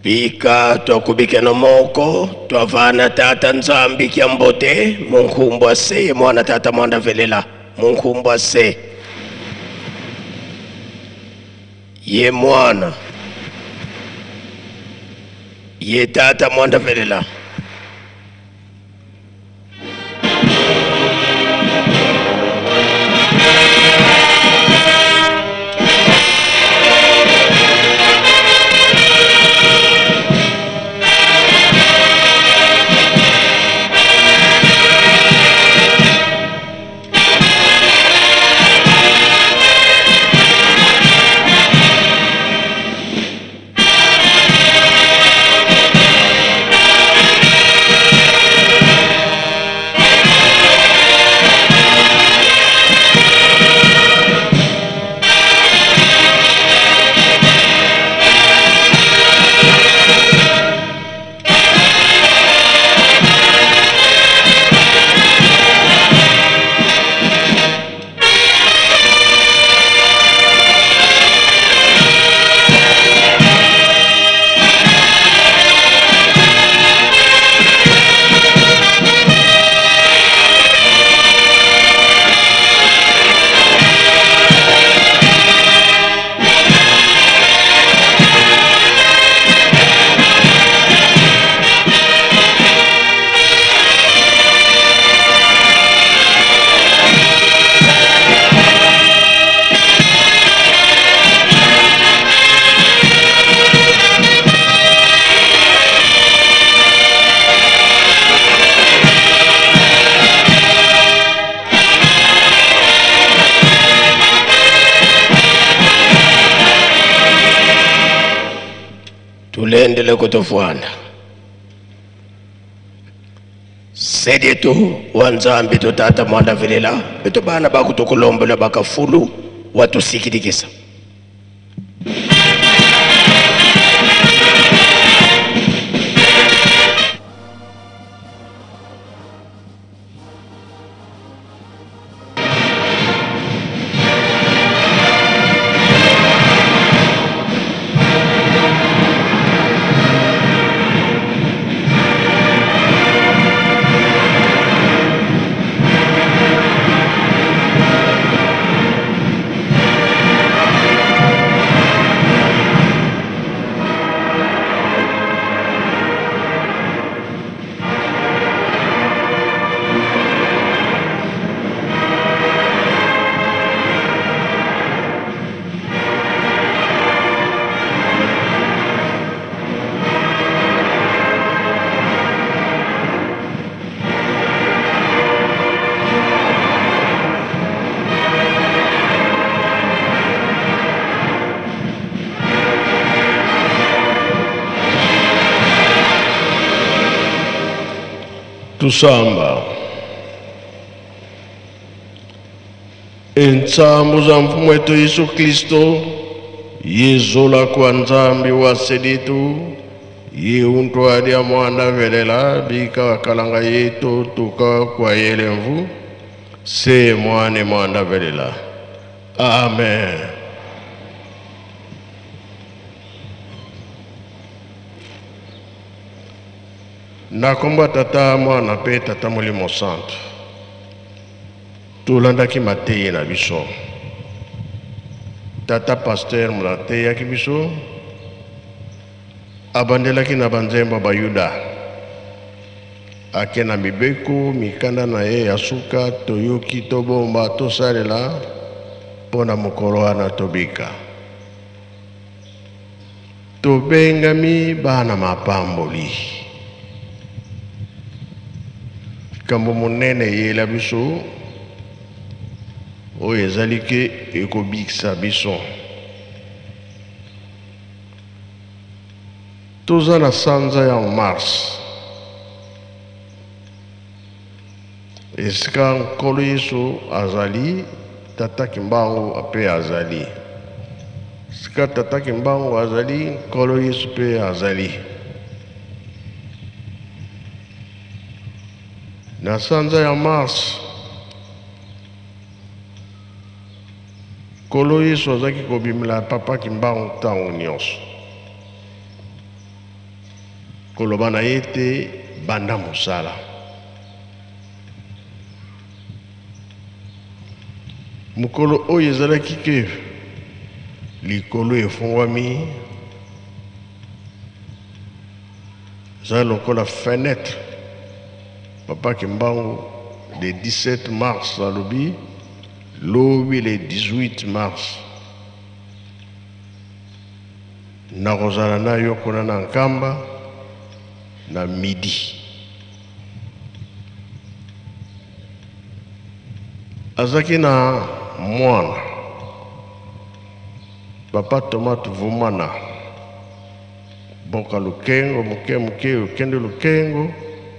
Bika twakubika na moko twavana tata Nzambi kya mbote munkumbwa se mwana tata mwanda velela munkumbwa se ye mwana ye tata mwanda velela. Tulendele kutofwana sedetu wa Nzambi tutata mwanda velela beto bana bakutukulombola bakafulu watusikilikisa. Tusamba entsambo za mfumu wetu Yesu Kristo yezola kwa Nzambi wa seditu ye untwadi ya mwana velela bika wakalanga yetu tuka kwa yelemvu se mwane mwana velela. Amen. Na kombo tata mwana pe tata molimo santo tolandaki mateyi na biso. Tata pasteur molateyaki biso abandelaki na banzembo ya bayuda ake na mibeko mikanda na ye ya suka toyoki tobomba tosalela mpo na mokolo wana tobika. Tobengami bana mapamboli. Likambo monene eyela biso oyo ezali ke ekobikisa biso. Toza na sanza ya mars esika Nkolo Yesu azali, Tata Kimbangu mpe azali. Esika Tata Kimbangu azali, Nkolo Yesu mpe azali. Na sanza ya mars Nkolo Yesu azalaki kobimela Papa Kimbangu ntango nyonso. Koloba na ye te banda mosala. Mokolo oyo ezalaki ke likolo efungwami, eza lokola fenêtre. Papa Kimbangu le 17 mars alobi, lobi le 18 mars nakozala na yo kuna na Nkamba na midi. Azalaki na mwana Papa Thomas Vumana boka lukengo moke moke okende lukengo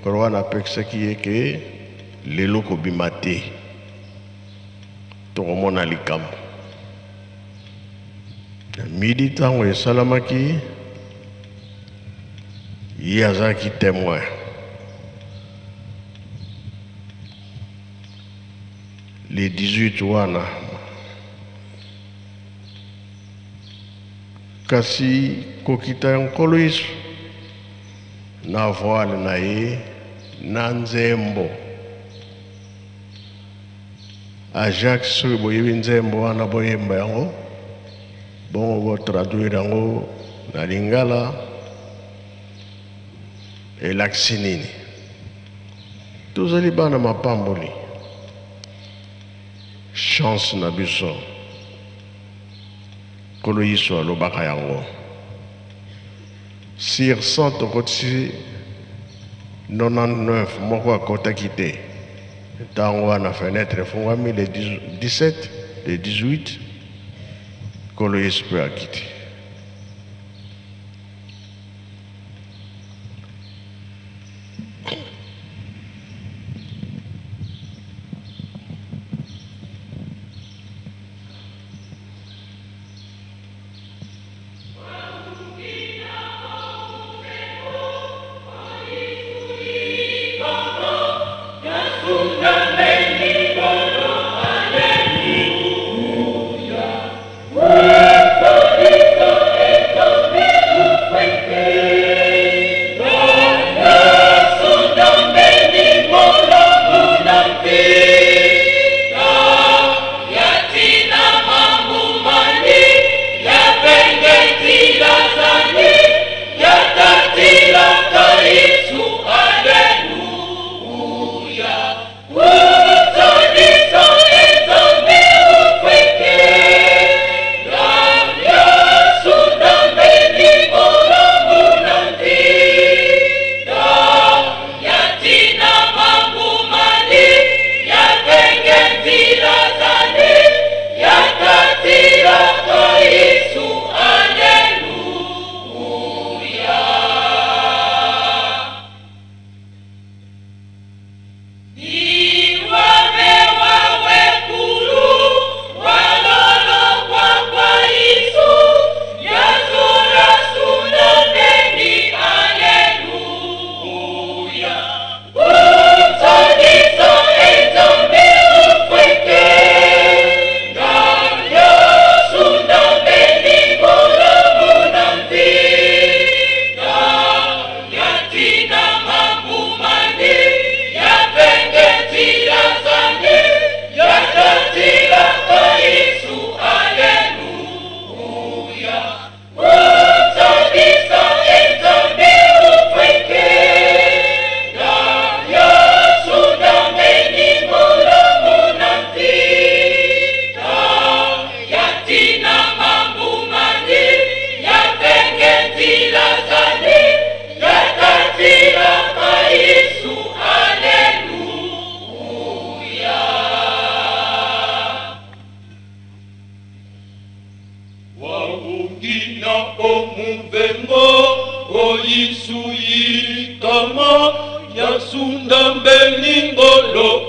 kolo wana apekisaki ye ke lelo kobima te, tokomona likambo. Na midi ntango esalamaki, ye azalaki témoin. Le 18 wana, kasi kokita ya Nkolo Yesu na voile na ye na nzembo. Ajax, soki boyebi nzembo wana boyemba yango, bongo botraduire yango na lingala, elakisi nini? Tozali bana mapamboli, chance na biso. Nkolo Yesu alobaka yango. Sur 100 tokotisi 99, moko akotaki te. Ntango wana fenêtre efungwami le 17, le 18, Nkolo Yesu mpe akiti.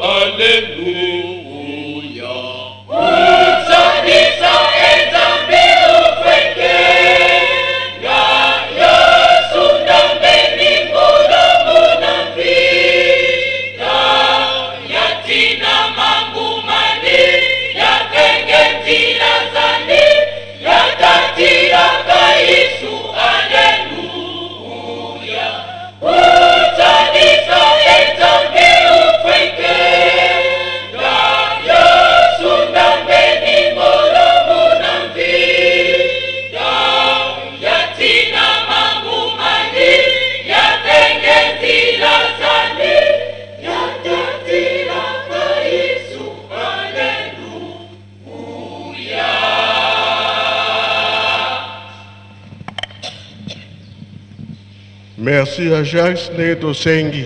Alleluia. Merci Ajax ndenge tosengi.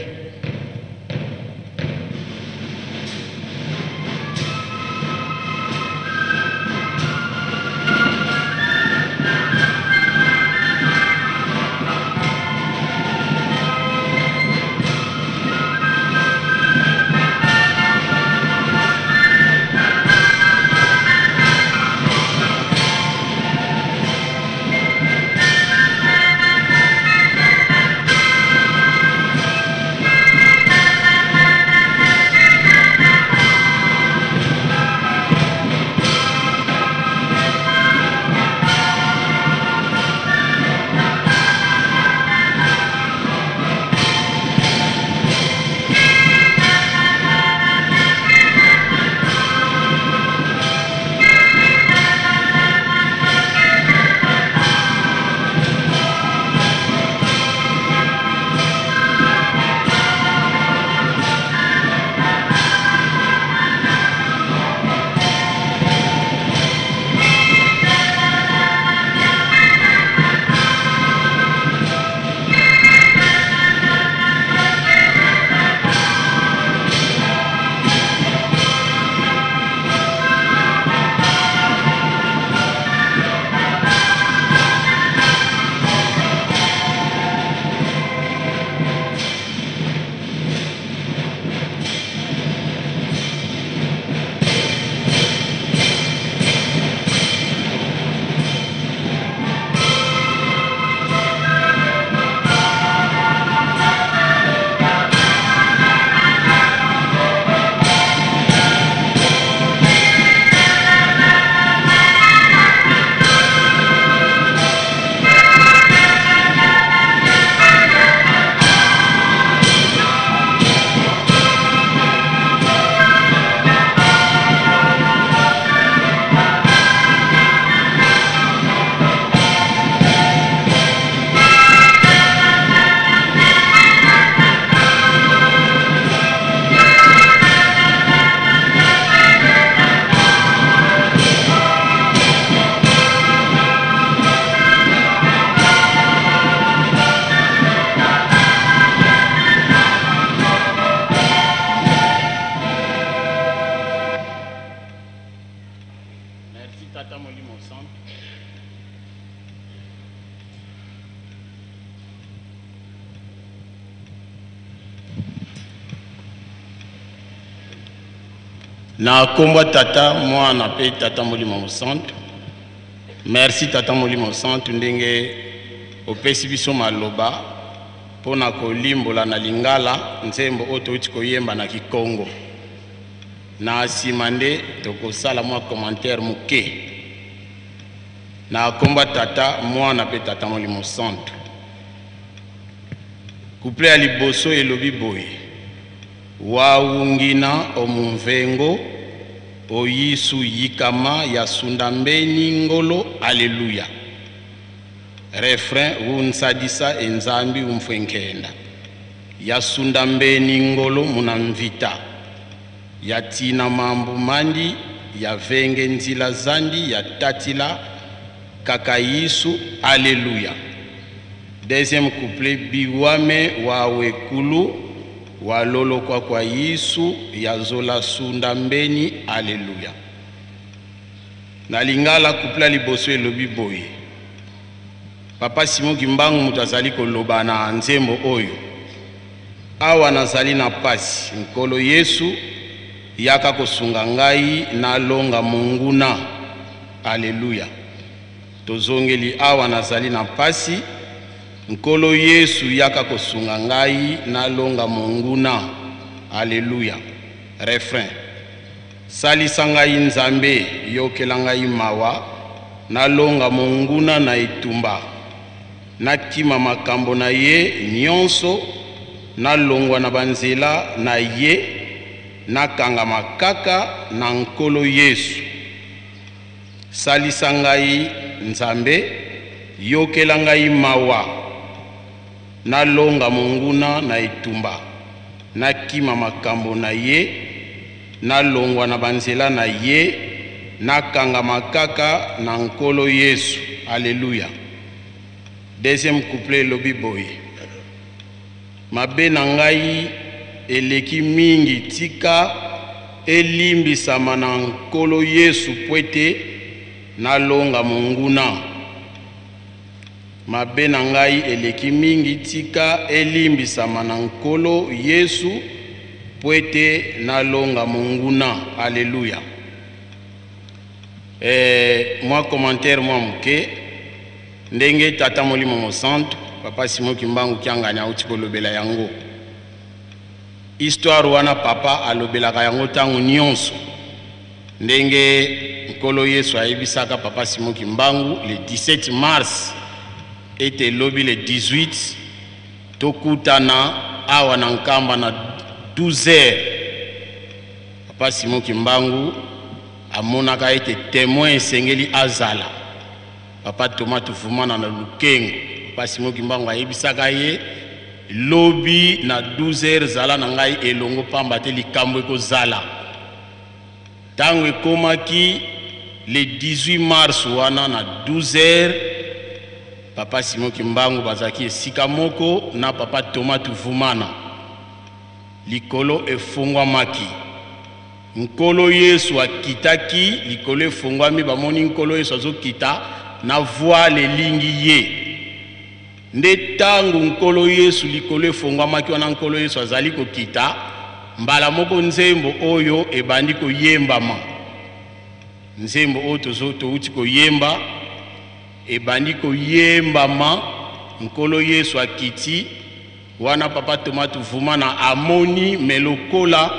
Merci Tata Molimo Santo. Na kombo Tata Mwana pe Tata Molimo Mosantu. Merci Tata Molimo Santu ndenge opesi biso maloba mpo na kolimbola na lingala nzembo oyo touti koyemba na Kikongo. Na nsima nde tokosala mwa commentaire moke. Na kombo Tata Mwana pe Tata Molimo Santu. Couplet ya liboso elobi boye: Waungina omumvengo oyisu yikama ya sundambeni ngolo aleluya. Refrain unsadisa enzambi umfwenkenda ya sundambeni ngolo munamvita ya tina mambu mandi ya venge nzila zandi ya tatila kaka yisu aleluya. Deuxième couplet biwame wawekulu walolo kwa kwa Yesu ya zola sunda mbeni aleluya. Na lingala couplet liboso elobi boye: Papa Simon Kimbangu moto azali koloba na nzembo oyo: awa nazali na pasi, Nkolo Yesu yaka kosunga ngai nalonga monguna aleluya. Tozongeli awa nazali na pasi, Nkolo Yesu yaka kosunga ngai nalonga monguna aleluya. Refrain: salisa ngai Nzambe, yokela ngai mawa, nalonga monguna na etumba, nakima makambo na ye nyonso, nalongwa na banzela na ye, nakangama kaka na Nkolo Yesu. Salisa ngai Nzambe, yokela ngai mawa, nalonga monguna na etumba, nakima makambo na ye, nalongwa na banzela na ye, nakangama kaka na Nkolo Yesu aleluya. Deuxième couplet elobi boye: Mabe na ngai eleki mingi, tika elimbisama na Nkolo Yesu mpo ete nalonga monguna. Mabe na ngai eleki mingi, tika elimbisama na Nkolo Yesu mpo ete nalonga monguna. Alleluia. Eh, mwa commentaire mwa moke ndenge Tata Molimo Mosantu Papa Simon Kimbangu Kiangani auti kolobela yango. Histoire wana papa alobelaka yango ntango nyonso, ndenge Nkolo Yesu ayebisaka Papa Simon Kimbangu le 17 mars ete lobi le 18 tokutana awa na Nkamba na 12 heures. Papa Simon Kimbangu amonaka ete temoin esengeli azala. Papa Thomas Tuvumana na Lukengo, Papa Simon Kimbangu ayebisaka ye lobi na 12 heures zala na ngai elongo, pamba te likambo ekozala. Tango ekomaki le 18 mars wana na 12 heures, Papa Simon Kimbangu bazalaki esika moko na Papa Thomas Tuvumana. Likolo efongwamaki. Nkolo Yesu akitaki, likolo efongwami, bamoni Nkolo Yesu azokita na voile elingi ye. Nde tango Nkolo Yesu, likolo efongwamaki wana Nkolo Yesu azali kokita, mbala moko nzembo oyo ebandi koyembama. Nzembo oyo tozo touti koyemba ebandi koyembama, Nkolo Yesu akiti. Wana papa Thomas Tuvumana amoni mais lokola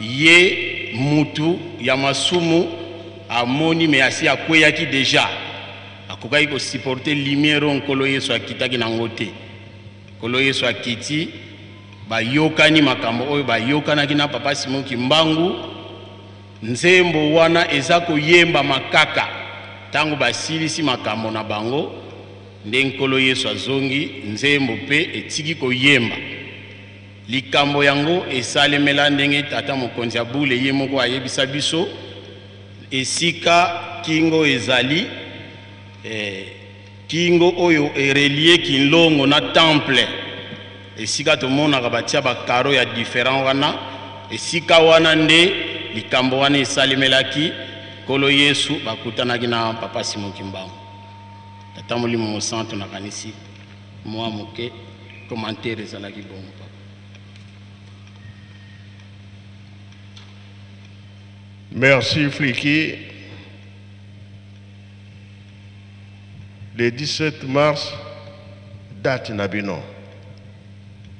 ye mutu ya masumu amoni mais asi akweyaki dejà, akokaki ko supporter lumière oyo Nkolo Yesu akitaki na ngo te. Nkolo Yesu akiti, bayokani makambo oyo bayokanaki na papa Simon Kimbangu. Nzembo wana eza koyembama kaka tango basilisi makambo na bango. Nde Nkolo Yesu azongi, nzembo mpe etiki koyemba. Likambo yango esalemela ndenge Tata Mokonzi ya Bule ye moko ayebisa biso, esika kingo ezali, eh, kingo oyo erelie Kinlongo na temple, esika tomonaka batia ba carreaux ya different wana, esika wana nde likambo wana esalemelaki. Nkolo Yesu bakutanaki na Papa Simon Kimbangu. Tata Molimo Mosantu, nakanisi mwa moke commentaire ezalaki bongo papa. Merci Flicky. Le 17 mars date na bino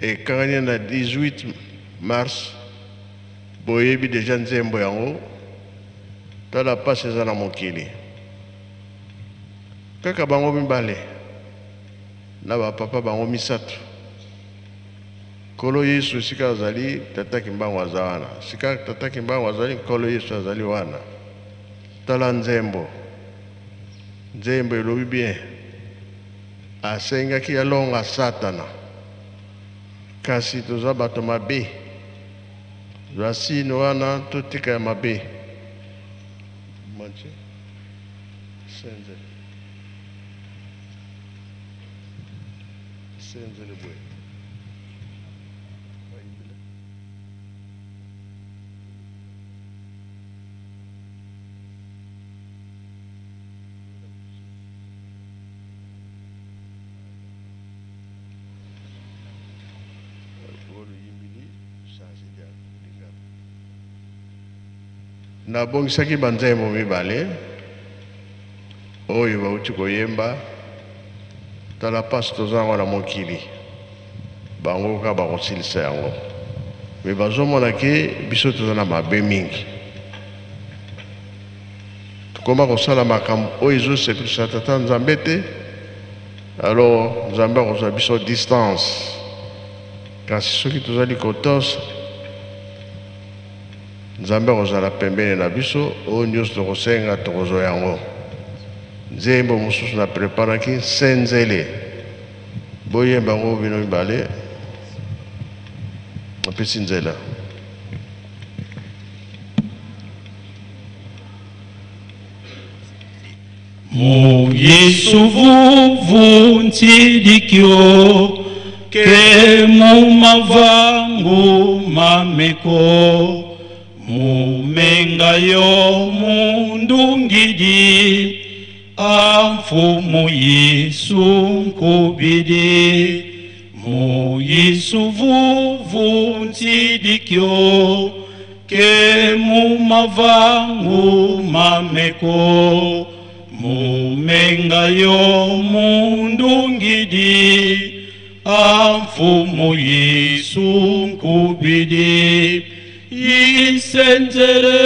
ekangani na 18 mars, boyebi deja nzembo yango. Tala pasi eza na mokili. Kaka bango mibale na ba papa bango misatu. Nkolo Yesu esika azali, Tata Kimbangu aza wana. Esika Tata Kimbangu azali, Nkolo Yesu azali wana. Tala nzembo. Nzembo elobi bien. Asengaki alonga Satana. Kasi toza bato mabe. Zwa signe wana totika ya mabe. Mathieu. Senzele. Senzele boye. Nabongisaki banzembo mibale oyo bauti koyemba. Tala pasi toza yango na mokili, bango kaka bakosilisa yango, me bazomona ke biso toza na mabe mingi. Tokoma kosala makambo oyo ezosepelisa Tata Nzambe te, alors Nzambe akozwa biso distance. Kasi soki tozali kotosa, Nzambe akozala pembeni na biso, oyo nionso tokosenga tokozwa yango. Nzembo mosusu na preparaki, Nsenzele. Boyemba yango bino mibale. Napesi nzela. Mu Yesu vuvu ntsidikio. Ke mumavangu mameko mumenga yo mundungidi amfumu Yesu nkubidi mu Yesu vuvu ntidikyo ke mumavangu mameko mumenga yo mundungidi amfumu Yesu nkubidi isenzele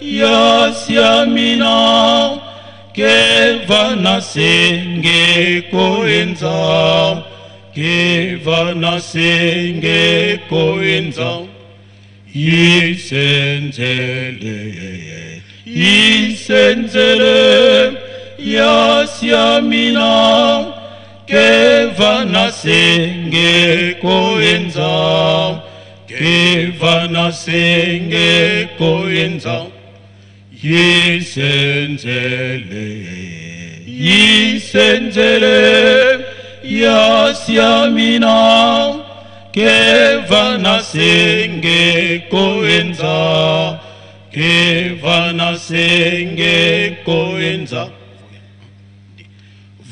yasiamina kevana senge koenza kevana senge koenza isenzele isenzele yasiamina kevana senge koenza kevana senge koenza isenzele isenzele yasiamina kevana senge koenza kevana senge koenza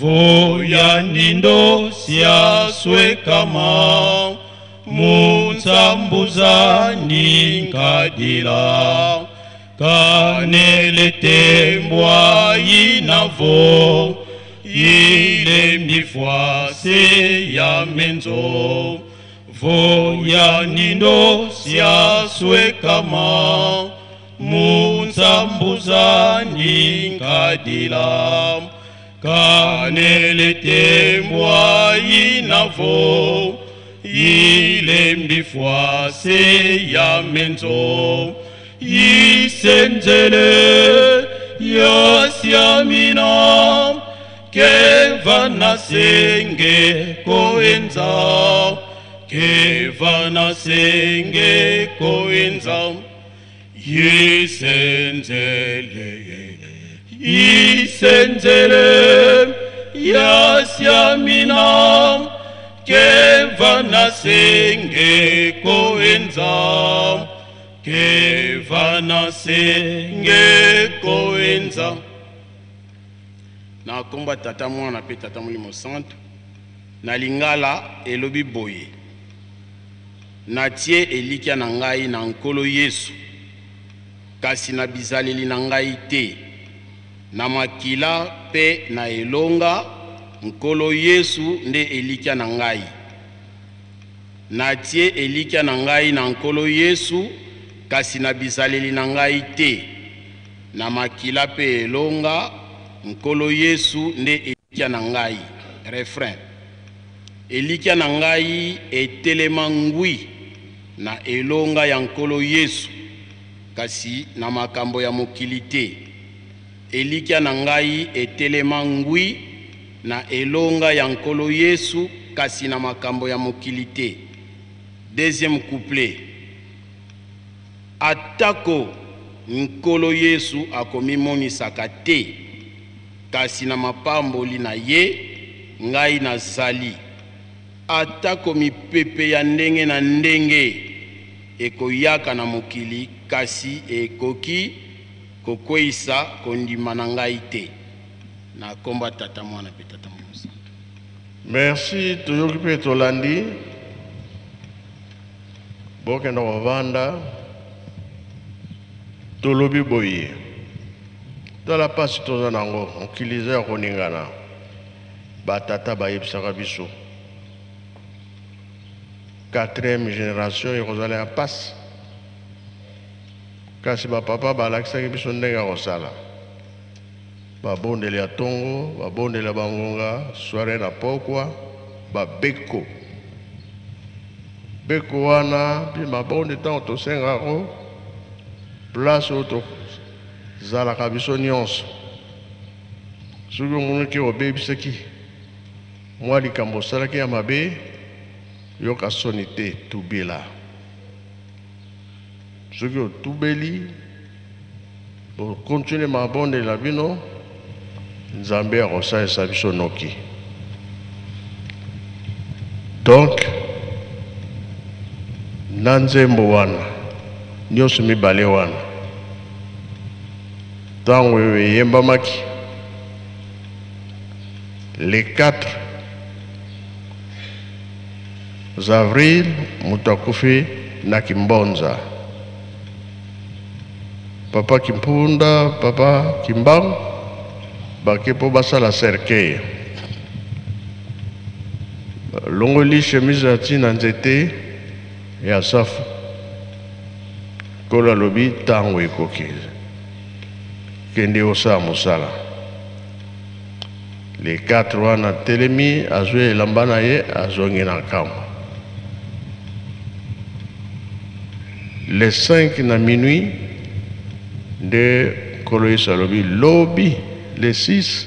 voya nindo siaswekama mutsambuza ninkadila kanelete mbwa inavo ile mifwase ya menzo voya nindo siaswekama mutsambuza ninkadila kanelete mbwa inavo ile mifwase ya menzo isenzele yasiamina kevana senge koenza kevana senge koenza isenzele isenzele yasiamina kevana senge koenza kevana senge koenza. Na komba tata mwana pe tata molimo santo na lingala elobi boye natie elikya na ngai na nkolo Yesu kasi na bizaleli na ngai te na makila pe na elonga nkolo Yesu nde elikya na ngai natie elikya na ngai na nkolo Yesu kasi na bizaleli na ngai te na makila pe elonga nkolo Yesu nde elikya na ngai. Refrain elikya na ngai etelema ngwi na elonga ya nkolo Yesu kasi na makambo ya mokili te elikya na ngai etelema ngwi na elonga ya nkolo Yesu kasi na makambo ya mokili te. Deuxième couplet atako nkolo Yesu akomimonisaka te kasi na mapamboli na ye ngai nazali atako mipepe ya ndenge na ndenge ekoyaka na mokili kasi ekoki kokweyisa kondima na ngai te. Na komba tata mwana pe tata molimo santo. Merci toyoki mpe tolandi bokenda kovanda tolobi boye tala mpasi toza nango mokili eza ya koningana batata bayebisaka biso 4e génération ekozala ya mpasi kasi bapapa balakisaki biso ndenge ya kosala babondeli ya tongo babondeli ya bangonga soirée na pokwa babeko beko wana mpe mabonde ntango tosengako place oyo tozalaka biso nyonso soki omonaki obebisaki mwa likambo osalaki ya mabe yoka soni te tubela soki otubeli bokontinue mabondela bino nzambe akosalisa biso noki. Donc na nzembo wana nyonso mibale wana ntango eyembamaki le 4 avril, moto akufi na Kimbonza, papa Kimpunda, papa Kimbangu bake mpo basala cercueil, longoli chemise ati na nzete ya safu. Nkolo alobi ntango ekoki, kende osala mosala. Le 4 wana telemi, azwi elamba na ye, azongi na nkambo. Le 5 na minuit nde Nkolo Yesu alobi lobi le 6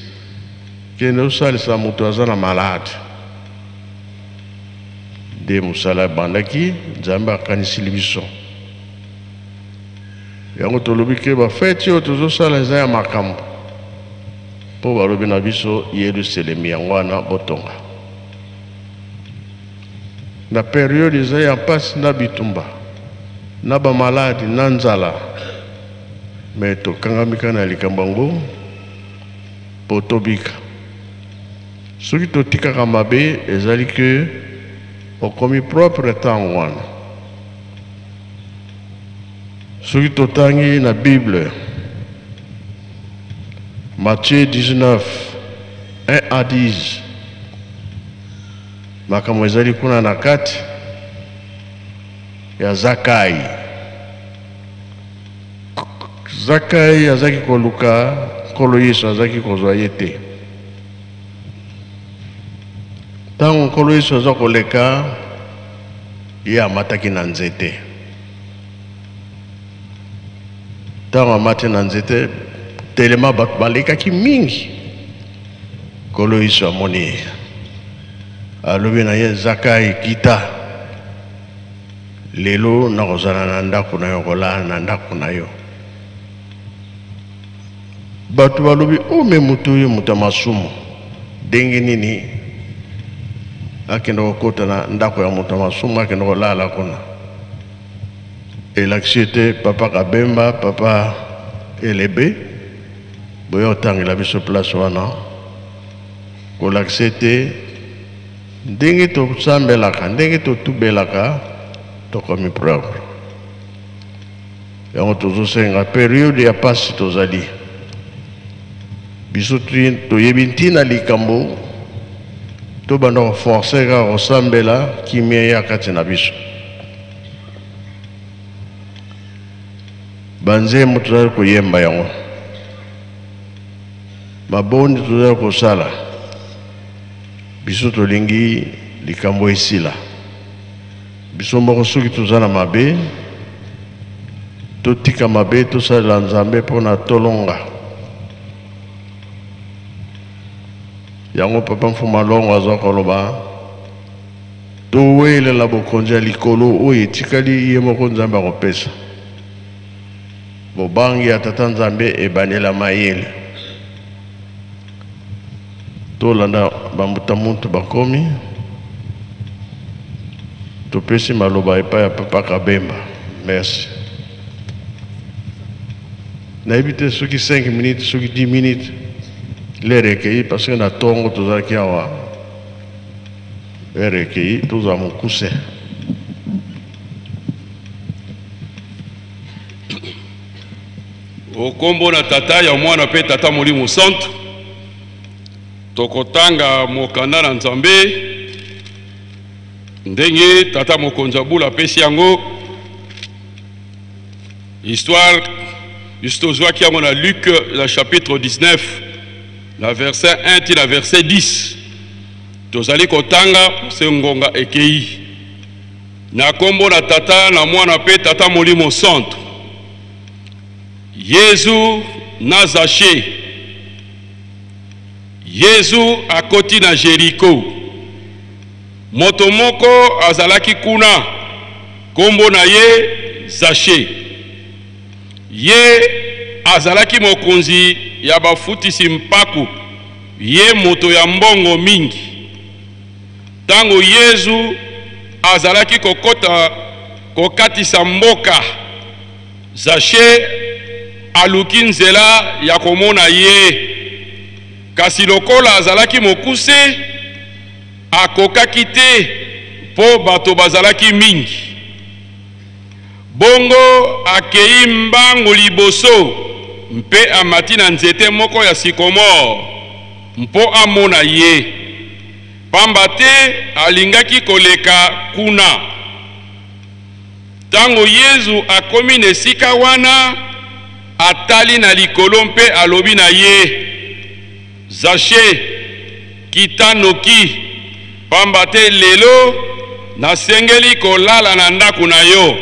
kende osalisa moto aza na malade. Nde mosala ebandaki, Nzambe akanisili biso yango. Tolobi ke bafeti oyo tozosala eza ya makambo, mpo balobi na biso Yelusalemi yango wana botonga. Na periode eza ya mpasi na bitumba na bamaladi na nzala, me tokangami kaka na likambo yango mpo tobika. Soki totikaka mabe, ezali ke okomi propre ntango wana. Soki totangi na Bible Matthieu 19 1 à 10, makambo ezali kuna na kati ya Zakai. Zakai azalaki koluka Nkolo Yesu, azalaki kozwa ye te. Ntango Nkolo Yesu aza koleka, ye amataki na nzete. Ntango amati na nzete, telema bato balekaki mingi. Nkolo Yesu amoni ye, alobi na ye: Zakai, kita, lelo nakozala na ndako na yo, kolala na ndako na yo. Bato balobi: o me moto oyo, moto ya masumu, ndenge nini akende kokota na ndako ya moto ya masumu, akende kolala kuna? Elakisi ete papa Kabemba, papa Elebe, boya otangela biso place wana, kolakisa ete ndenge tosambelaka, ndenge totubelaka, tokomi propre. Yango tozosenga, periode ya pasi tozali, biso toyebi ntina likambo, tobanda koforce kaka kosambela, kimia ya kati na biso. Banzembo tozali koyemba yango, mabondi tozali kosala, biso tolingi likambo esila. Biso moko soki toza na mabe, totika mabe, tosalela Nzambe mpona tolonga yango. Papa Mfuma Longo aza koloba towelela bokonzi ya likolo oyo etikali ye moko Nzambe akopesa. Bobangi ya tata Nzambe ebandela mayele. Tolanda bambuta muntu bakomi, topesi maloba epai ya papa Kabemba. Merci. Nayebi te soki 5 minutes, soki 10 minutes, l'heure ekei, parce que na ntongo tozalaki awa, l'heure ekei, tozwa mokuse. Okombo na Tata ya Mwana mpe Tata Molimo Santu, tokotanga mokanda na Nzambe ndenge Tata Mokonzi Abula apesi yango. Histoire biso tozwaki yango na Luc na chapitre 19 na verset 1 ti na verset 10. Tozali kotanga se ngonga ekei. Na kombo na Tata na Mwana mpe Tata Molimo Santu. Yezu na Zache. Yezu akoti na Jeriko. Moto moko azalaki kuna, kombo na ye Zache. Ye azalaki mokonzi ya bafutisi mpaku, ye moto ya mbongo mingi. Ntango Yezu azalaki kokota kokatisa mboka, Zashe aluki nzela ya komona ye, kasi lokola azalaki mokuse, akokaki te mpo bato bazalaki mingi. Bongo akei mbangu liboso mpe amati na nzete moko ya sikomore mpo amona ye, pamba te alingaki koleka kuna. Tango Yezu akomi na esika wana, atali na likolo mpe alobi na ye, Zashe, kita noki, pamba te lelo nasengeli kolala na ndako na yo.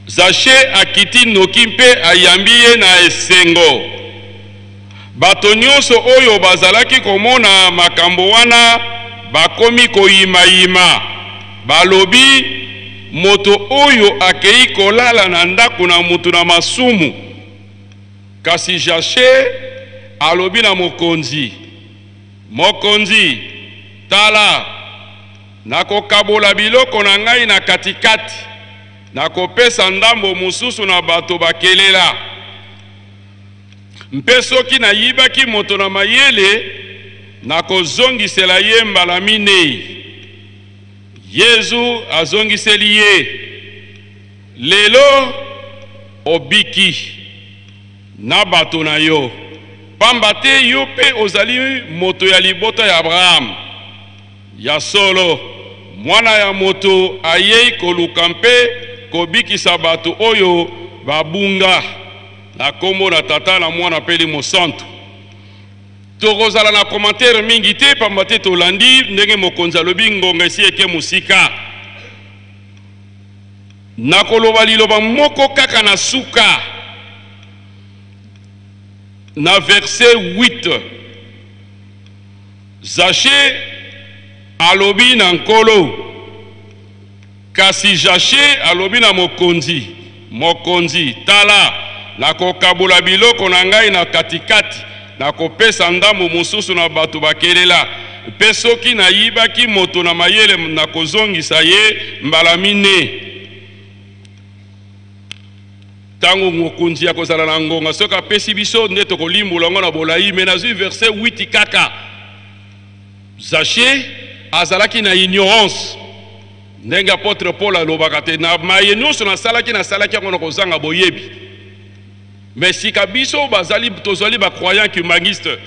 Zashe akiti noki mpe ayambi ye na esengo. Bato nyonso oyo bazalaki komona makambo wana bakomi koyimayima, balobi, Moto oyo akei kolala na ndako na moto na masumu. Kasi Zashe alobi na mokonzi, Mokonzi, tala, nakokabola biloko na ngai na katikati, nakopesa ndambo mosusu na bato bakelela. Mpe soki nayibaki moto na mayele, nakozongisela ye mbala minei. Yezu azongiseli ye, Lelo obiki na bato na yo, pamba te yo mpe ozali moto ya libota ya Abraham. Ya solo, Mwana ya moto ayei koluka mpe kobikisa bato oyo babunga. Na kombo na Tata, na Mwana mpe Elimo Santu. Tokozala na commentaire mingi te, pamba te tolandi ndenge mokonzi alobi, ngonga esi eke mosika. Nakoloba liloba moko kaka na suka, na verset 8. Zache alobi na Nkolo. Kasi Zache alobi na mokonzi, Mokonzi, tala, nakokabola biloko na ngai na katikati, nakopesa ndambo mosusu na bato bakelela, mpe soki nayibaki moto na mayele, nakozongisa ye mbala mine. Ntango mokonzi akozala na ngonga, soki apesi biso nde tokolimbola yango na bolai, me nazwi verset 8 kaka. Zache azalaki na ignorance, ndenge apotre Paul alobaka te, na maye nyonso nasalaki, nasalaki yango na kozanga boyebi. Me sika biso bazali, tozali ba croyant kimbanguiste,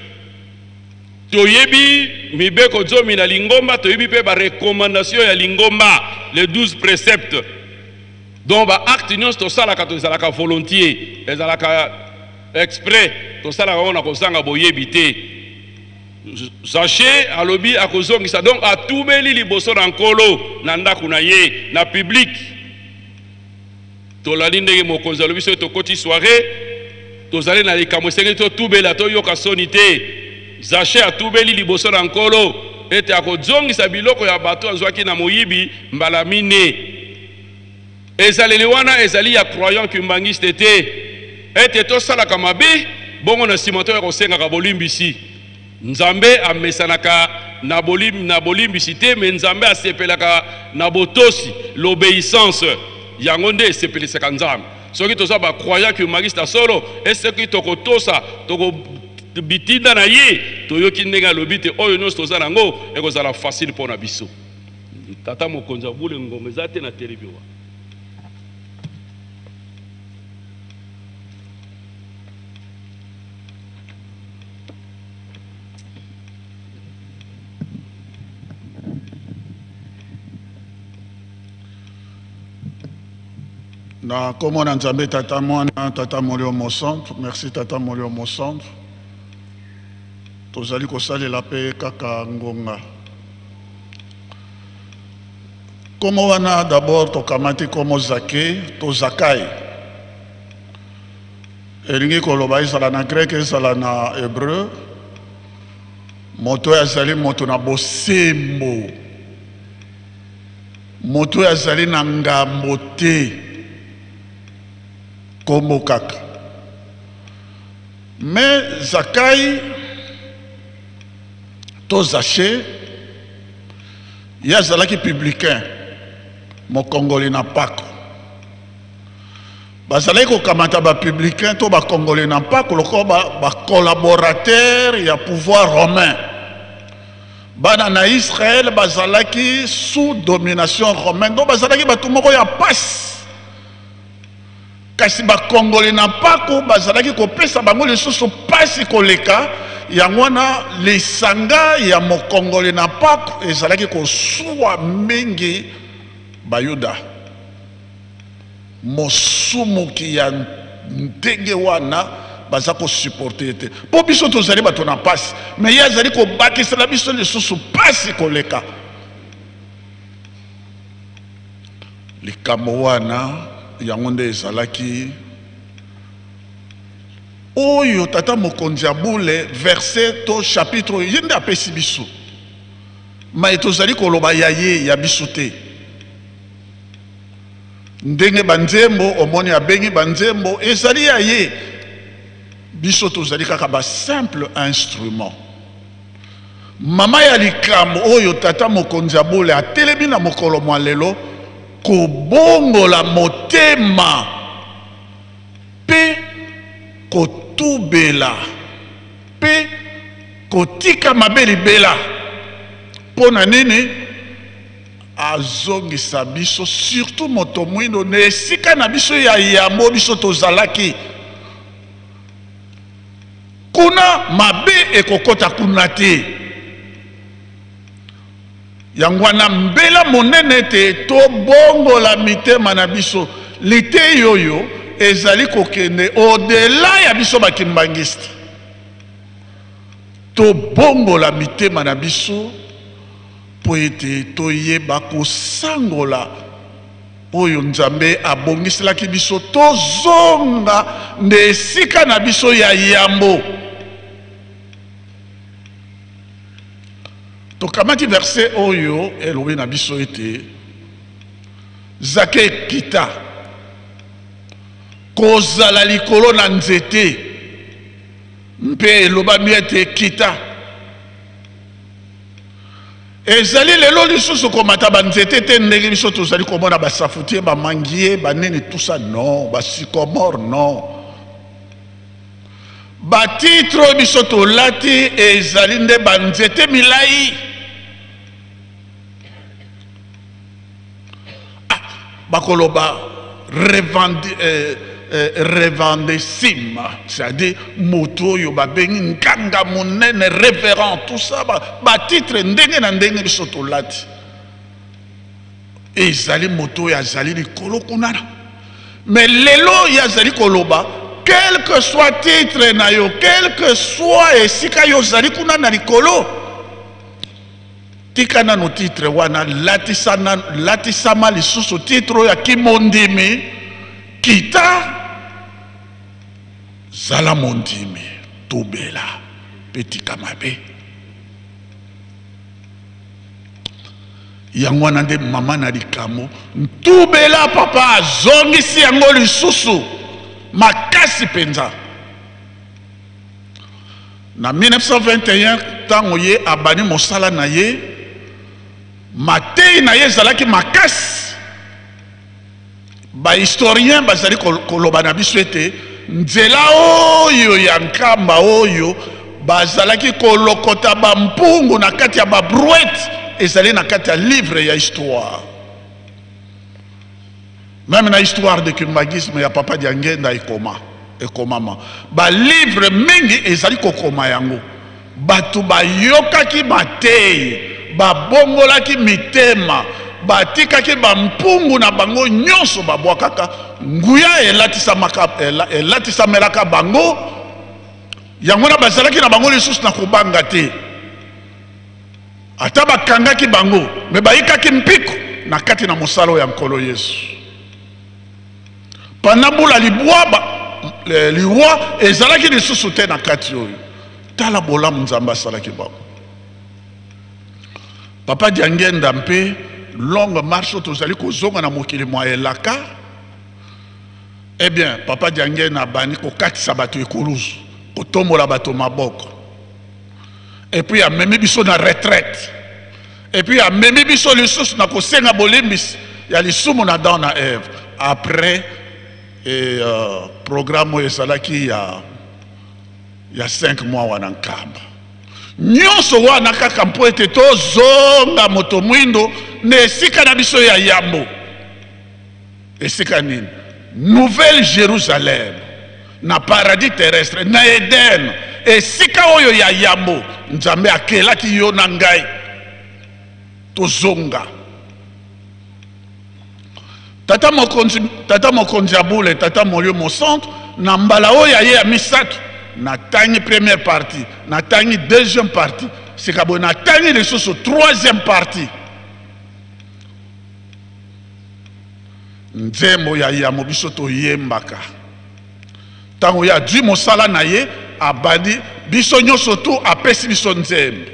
toyebi mibeko zomi na lingomba, toyebi mpe ba recommandation ya lingomba, les 12 préceptes. Donc ba actes nyonso tosalaka, tozalaka volontiers, ezalaka exprès, tosalaka yango na kozanga boyebi te. Zache alobi akozongisa, donc atubeli liboso na Nkolo na ndako na ye na public. Tolandi ndenge mokonzi alobi, soki tokoti soiree tozali na likambo esengeli totubela, toyoka soni te. Zache atubeli liboso na Nkolo ete akozongisa biloko ya bato azwaki na moyibi mbala mine. Ezaleli wana ezali ya croyant kimbanguiste te, ete tosalaka mabe bongo na nsima toya kosengaka bolimbisi. Nzambe amesanaka na bolim, na bolimbisi te, me Nzambe asepelaka na botosi, l'obeissance. Yango nde esepelisaka Nzambe. Soki toza ba croyant kimbanguiste ya solo, e soki tokotosa, toko bitinda na ye, toyoki ndenge alobi te oyo nyonso toza nango ekozala facile mpo na biso. Tata mokonzi ya bule ngonga eza te na telemi wa. Na kombo na Nzambe Tata Mwana Tata Molimo Mosantu. Merci Tata Molimo Mosantu. Tozali kosalela mpe kaka ngonga. Kombo wana d'abord tokamati kombo Zake to Zakai. Elingi koloba ezala na grec ezala na hébreu, moto oyo azali moto na bosembo, moto oyo azali na ngambo te, kombo kaka. Mais Zakai to Zache Ye azalaki publicain, mokongoli na mpako. Bazalaki kokamata ba publicain to bakongoli na mpako lokola ba collaborateur ya pouvoir romain. Bana na Israël bazalaki sous domination romaine, donc bazalaki bato moko ya pasi. Kasi bakongoli na mpako bazalaki kopesa bango lisusu mpasi koleka. Yango wana lisanga ya mokongoli na mpako ezalaki kosuwa mingi Bayuda. Mosumuki ya ndenge wana baza kosupporte ye te, mpo biso tozali bato na mpasi, me ye azali kobakisela biso lisusu mpasi koleka. Likambo wana yango nde ezalaki oyo tata mokonzi ya bule verset to chapitre oyo ye nde apesi biso, maye tozali koloba ya ye, ya biso te. Ndenge banzembo omoni abengi banzembo ezali ya ye, biso tozali kaka ba simple instrument. Mama ya likambo oyo tata mokonzi ya bule atelemi na mokolo mwa lelo kobongola motema mpe kotubela mpe kotika mabe libela. Mpo na nini? Azongisa biso surtout moto mwindo na esika na biso ya yambo biso tozalaki kuna, mabe ekokota kuna te. Yango wana mbela monene ete tobongola mitema na biso. Liteyi oyo ezali kokende au-delà ya biso bakimbangiste. Tobongola mitema na biso mpo ete toyeba kosangola oyo Nzambe abongiselaki biso, tozonga nde esika na biso ya yambo. Tokamati verset oyo elobi na biso ete Zake kita kozala likolo na nzete, mpe elobami ete kita. Ezali lelo lisusu komata ba nzete te ndenge biso tozali komona ba safoutier, ba manguier, ba nini tout ça non, ba sycomore non. Ba titre oyo biso tolati ezali nde ba nzete milai. Ah, bakoloba revendesime, c'est-à-dire moto oyo babengi nganga monene, révérend, tout ça, ba titre ndenge na ndenge biso tolati ezali moto oyo azali likolo kuna. Mais lelo ye azali koloba quel que soit titre na yo, quel que soit esika yo ozali kuna na likolo, tika nanu titre wana, latisama lisusu titre oyo ya kimondimi, kita zala mondimi, tubela mpe tika mabe. Yango wana nde mama na likambo ntubela papa azongisi yango lisusu makasi mpenza. Na 1921, ntango ye abandi mosala na ye, mateyi na ye ezalaki makasi. Ba-historien bazali koloba na biso ete nzela oyo ya nkamba oyo bazalaki kolokota bampungu na kati ya babrouette ezali na kati ya livre ya histoire. Meme na histoire de kimbanguisme ya papa Diangenda ekomama. Ba livre mingi ezali kokoma yango. Bato bayokaki mateyi, babongolaki mitema, batikaki bampungu na bango nyonso babwakaka, nguya elatisamelaka bango, yango wana bazalaki na bango lisusu na kobanga te. Ata bakangaki bango, me bayikaki mpiko na kati na mosala oyo ya Nkolo Yesu. Pendant mbula libwa, liwa ezalaki lisusu te na kati oyo. Tala bolamu Nzambe asalaki bango. Papa Diangenda mpe longue marche oyo tozali kozonga na mokili mwa elaka. Eh bien, Papa Diangenda abandi kokatisa bato ekuluzu, kotombola bato maboko. Et puis amemi biso na retraite. Et puis amemi biso lisusu na kosenga bolimbisi ya lisumu na Adam na Ève. Après et programme oyo ezalaki ya 5 mois wana nkamba. Nyonso wana kaka mpo ete tozonga moto mwindo na esika na biso ya yambo. Esika nini? Nouvelle Jérusalem, na paradis terrestre, na Eden, esika oyo ya yambo Nzambe akelaki yo na ngai. Tozonga. Tata mokonzi, tata mokonzi ya bule, tata molio mosantu, na mbala oyo ya ye ya misato, natangi première partie, natangi deuxième partie, sika boye natangi lisusu troisième partie. Nzembo ya yambo biso toyembaka ntango ye azwi mosala na ye, abandi biso nyonso tu apesi biso nzembo.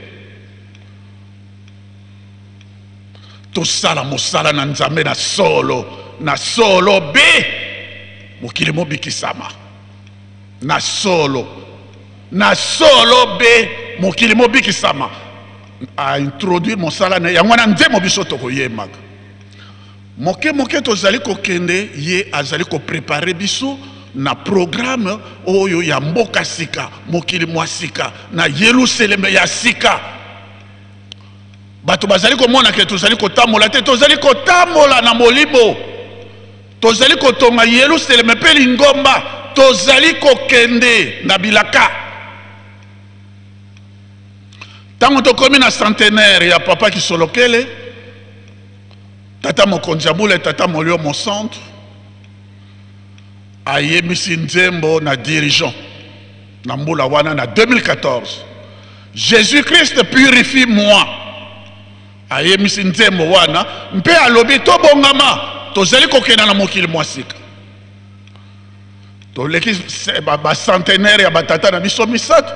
Tosala mosala na Nzambe na solo, na solo be mokili mobikisama. Na solo, na solo be mokili mobikisama. A introduire mosala na yango wana nzembo biso tokoyembaka. Moke moke tozali kokende, ye azali koprepare biso na programme oyo ya mboka sika, mokili mwa sika, na Yelusaleme ya sika. Bato bazali komona ke tozali kotambola te, tozali kotambola na molimo, tozali kotonga Yelusaleme mpe lingomba, tozali kokende na bilaka. Ntango tokomi na centenaire ya Papa Kisolokele, Tata mokonzi ya bule, Tata molio mosantu, ayebisi nzembo na dirigeant na mbula wana na 2014, Jésus-Christ purifie moi. Ayebisi nzembo wana mpe alobi tobongama, tozali kokenda na mokili mwa sika. Toleki ba centenaire ya batata na biso misato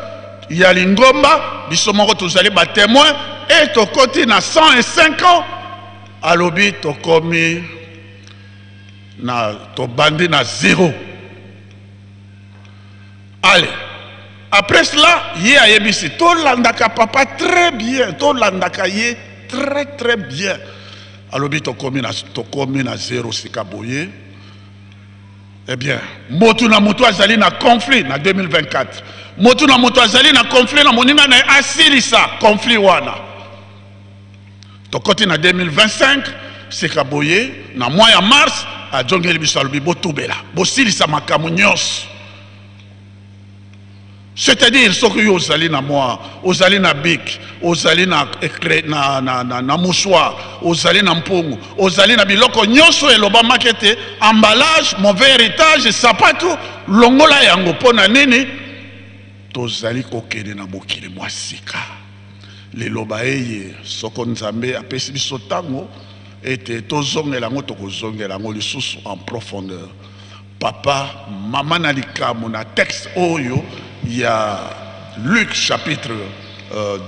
ya lingomba, biso moko tozali ba témoin, e tokoti na 105 ans. Alobi tokomi na, tobandi na zéro. Allez, après cela, ye ayebisi tolandaka papa très bien, tolandaka ye très très bien. Alobi tokomi na zéro sika boye. Eh bien, motu na motu azali na conflit na 2024. Motu na motu azali na conflit na moninga na ye, asilisa conflit wana. Tokoti na 2025, sika boye, na mois ya mars, azongeli biso alobi botubela, bosilisa makambo nyonso. C'est-à-dire, soki yo ozali na moi, ozali na bic, ozali na écré, na mouchoir, ozali na mpungu, ozali na biloko nyonso elobamaki ete emballage, mauvais héritage, sapatu, longola yango mpo na nini? Tozali kokende na mokili mwa sika. Liloba eye soko Nzambe apesi biso ntango ete tozongela yango, tokozongela yango lisusu en profondeur. Papa, mama na likambo na texte oyo ya Luc chapitre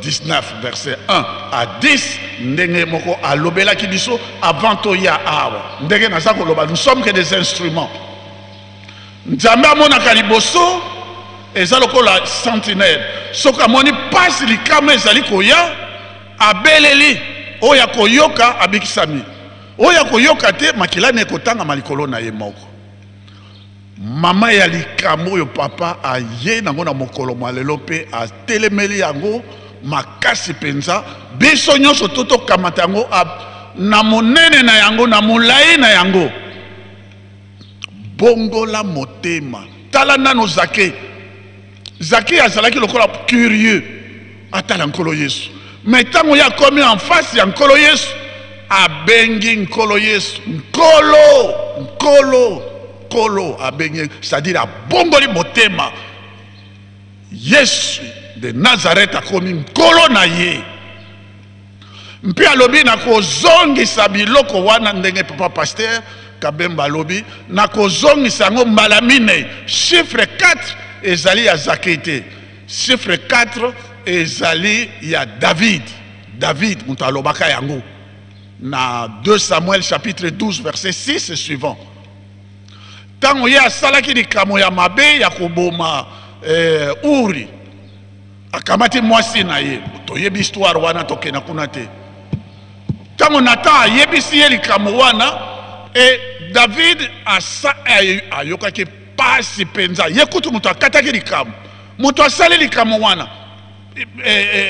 19 verset 1 à 10, ndenge moko alobelaki biso avant toya awa. Ndenge naza koloba, nous sommes que des instruments. Nzambe amonaka liboso eza lokola sentinelle. Soki amoni pasi likama ezali koya, abeleli oyo akoyoka abikisami. Oyo akoyoka te, makila na ekotangama likolo na ye moko. Mama ya likambo oyo papa aye nango na mokolo mwa lelo mpe atelemeli yango makasi mpenza, biso nyonso to tokamata yango na monene na yango, na molai na yango. Bongola motema. Tala nano Zake. Zake azalaki lokola curieux atala Nkolo Yesu. Mais ntango ye akomi en face ya Nkolo Yesu, abengi Nkolo Yesu Nkolo, Nkolo, Nkolo, abengi, c'est-à-dire abongoli motema. Yesu de Nazareth akomi Nkolo na ye. Mpe alobi nakozongisa biloko wana ndenge papa pasteur Kabemba alobi nakozongisa yango mbala minei. Chiffre 4 ezali ya Zakei te. Chiffre 4 ezali ya David. David moto alobaka yango na 2 Samuel chapitre 12 verset 6 et suivant. Tango ye asalaki likambo ya mabe ya koboma Uri, akamati mwasi na ye. Toyebi histoire wana, tokenda kuna te. Ntango Natan ayebisi ye likambo wana, e David asa, ayokaki pasi mpenza. Ye kutu moto akataki likambo, moto asali likambo wana,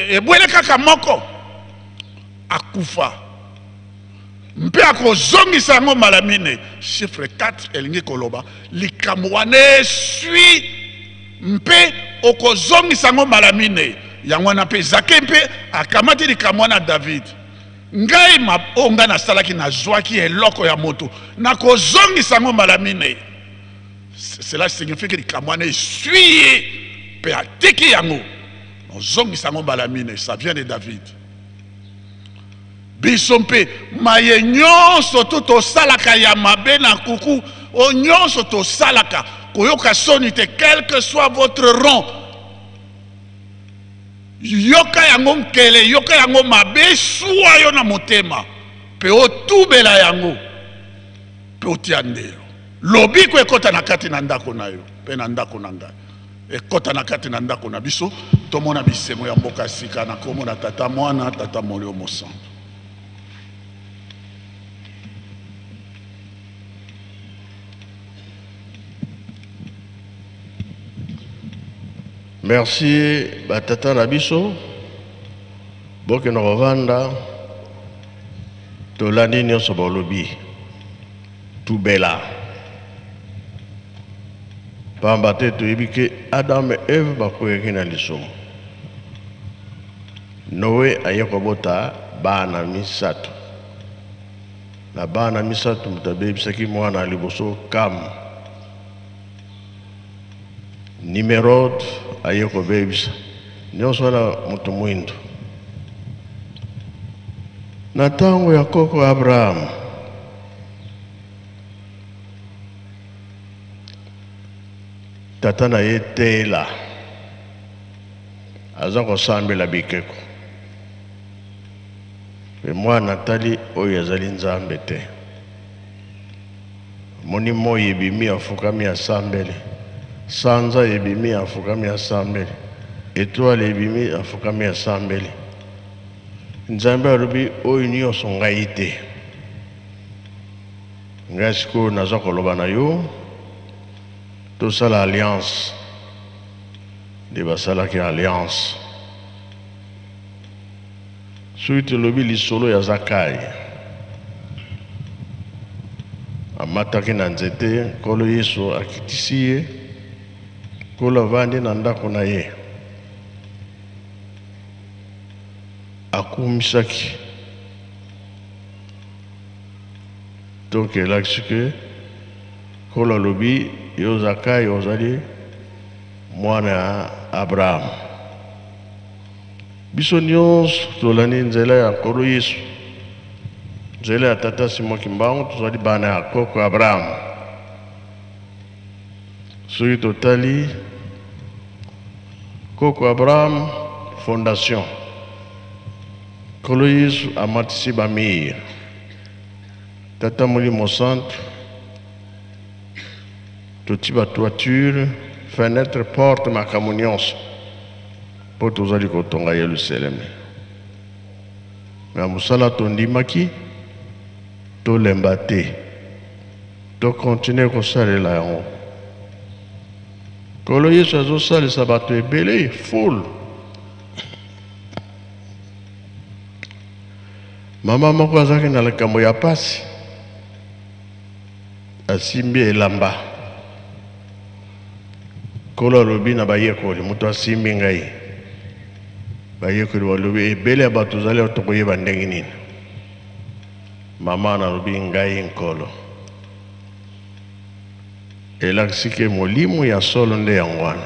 ebwele kaka moko akufa mpe akozongisa yango mbala minei. Chiffre 4 elingi koloba likambo wana eswi mpe okozongisa yango mbala minei. Yango wana mpe Zake mpe akamati likambo wana David, ngai oyo ngai nasalaki, nazwaki eloko ya moto, nakozongisa yango mbala minei. Cela signifie que likambo wana eswi ye mpe atiki yango, ozongisa yango mbala minei. Ça vient de David. Biso mpe maye nyonso tu tosalaka ya mabe na nkuku, oyo nyonso tosalaka, koyoka soni te, quel que soit votre rang, yoka yango nkele, yoka yango mabe, swa yo na motema mpe otubela yango mpe otia ndelo. Lobiko ekota na kati na ndako na yo mpe na ndako na ngai, ekota na kati na ndako na biso, tomona bisengo ya mboka sika na nkombo na Tata, Mwana, Tata Molimo Mosantu. Merci batata na biso, bokende kovanda, tolandi nyonso bolobi, tubela pamba te toyebi ke Adam et Eve bakweyaki na lisumu. Noe aye kobota bana misato. Na bana misato moto abebisaki mwana ya liboso Kam. Nimerod aye kobebisa nyonso wana moto mwindo. Na ntango ya koko Abraham, tata na ye Tela aza kosambela bikeko, mpe mwana atali oyo azali Nzambe te. Amoni moi ebimi, afukami asambeli, sanza ebimi, afukami asambeli, etoile ebimi, afukami asambeli. Nzambe alobi oyo nyonso ngai te. Ngai sikoyo naza koloba na yo, tosala alliance. Nde basalaki alliance. Soki tolobi lisolo ya Zakai, amataki na nzete, Nkolo Yesu akitisi ye, Nkolo avandi na ndako na ye, akumisaki. Donc elakisi ke Nkolo alobi yo Zakai ozali mwana ya Abraham. Biso nyonso tolandi nzela ya Nkolo Yesu, nzela ya Tata Simon Kimbangu, tozali bana ya koko Abraham. Soki totali koko Abraham, fondation, Nkolo Yesu amatisi ba mur, Tata Molimo Santu toti ba toiture, fenetre, porte, makambo nyonso mpo tozali kotonga Yelusaleme. Na mosala tondimaki, tolemba te, to continuer kosalela yango. Nkolo Yesu azosalisa bato ebele, foule. Mama moko azalaki na likambo ya pasi, asimbi elamba. Nkolo alobi na bayekoli, moto asimbi ngai. Bayekoli balobi, ebele ya bato ozali awa, tokoyeba ndenge nini? Mama alobi, ngai Nkolo. Elakisi ke molimo ya solo nde yango wana.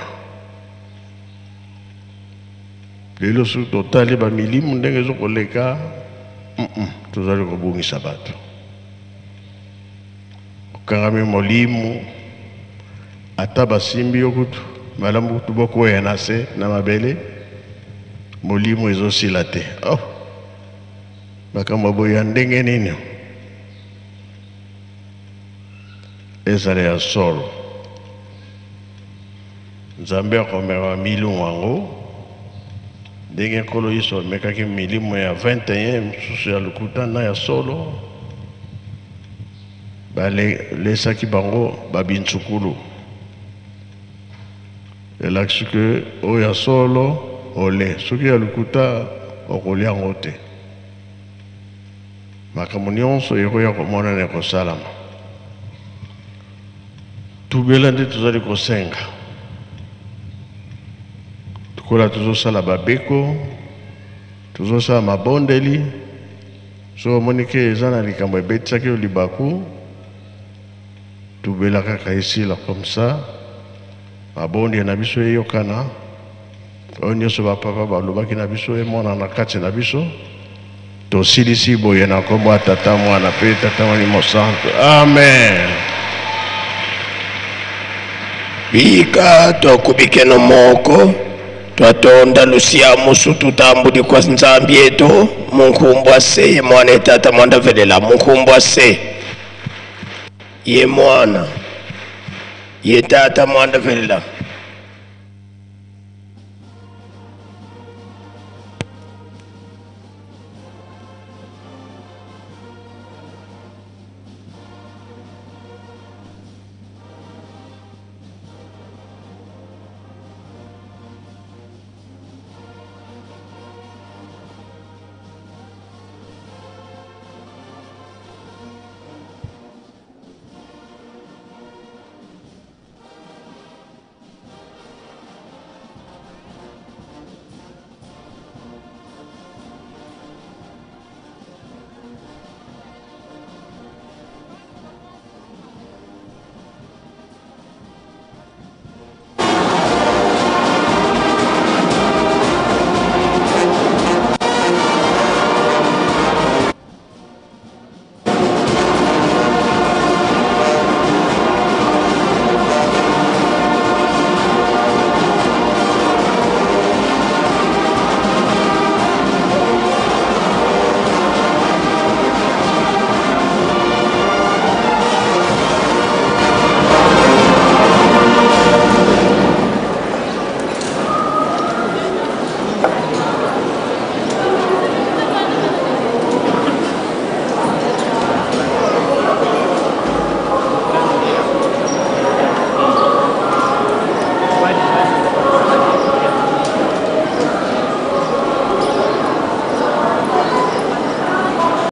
Lelo soki totali ba milimu ndenge ezokoleka, tozali kobungisa bato. Okangami molimo, ata basimbi yo kutu malamu kutu bokwea na se na mabele, molimo ezosila te. Oh, makambo boye ya ndenge nini? Ezala ya solo. Nzambe akomema milimo yango, Ndenge Nkolo Yesu amekaki milimo ya 21 mosusu ya lokuta na ya solo, balesaki bango babintsukulu. Elakisi ke oyo ya solo ole, soki ya lokuta okolia yango te. Makambo nyonso ekoya komonana ekosalama. Tubela nde tozali kosenga. Lokola tozosala babeko, tozosala mabondeli, soki omoni ke eza na likambo ebetisaki yo libaku, tubela kaka esila comme ça, mabondeli na biso eyokana, oyo nyonso bapapa balobaki na biso emonana kati na biso. Tosilisi boye na nkombo ya Tata, Mwana mpe Tata Molimo Santu. Amen. Bika twakubikeno moko twatonda lusia musu tutambudi kwa Nzambi yetu munkumbwa se ye mwana ye tata mwanda velela munkumbwa se ye mwana ye tata mwanda velela.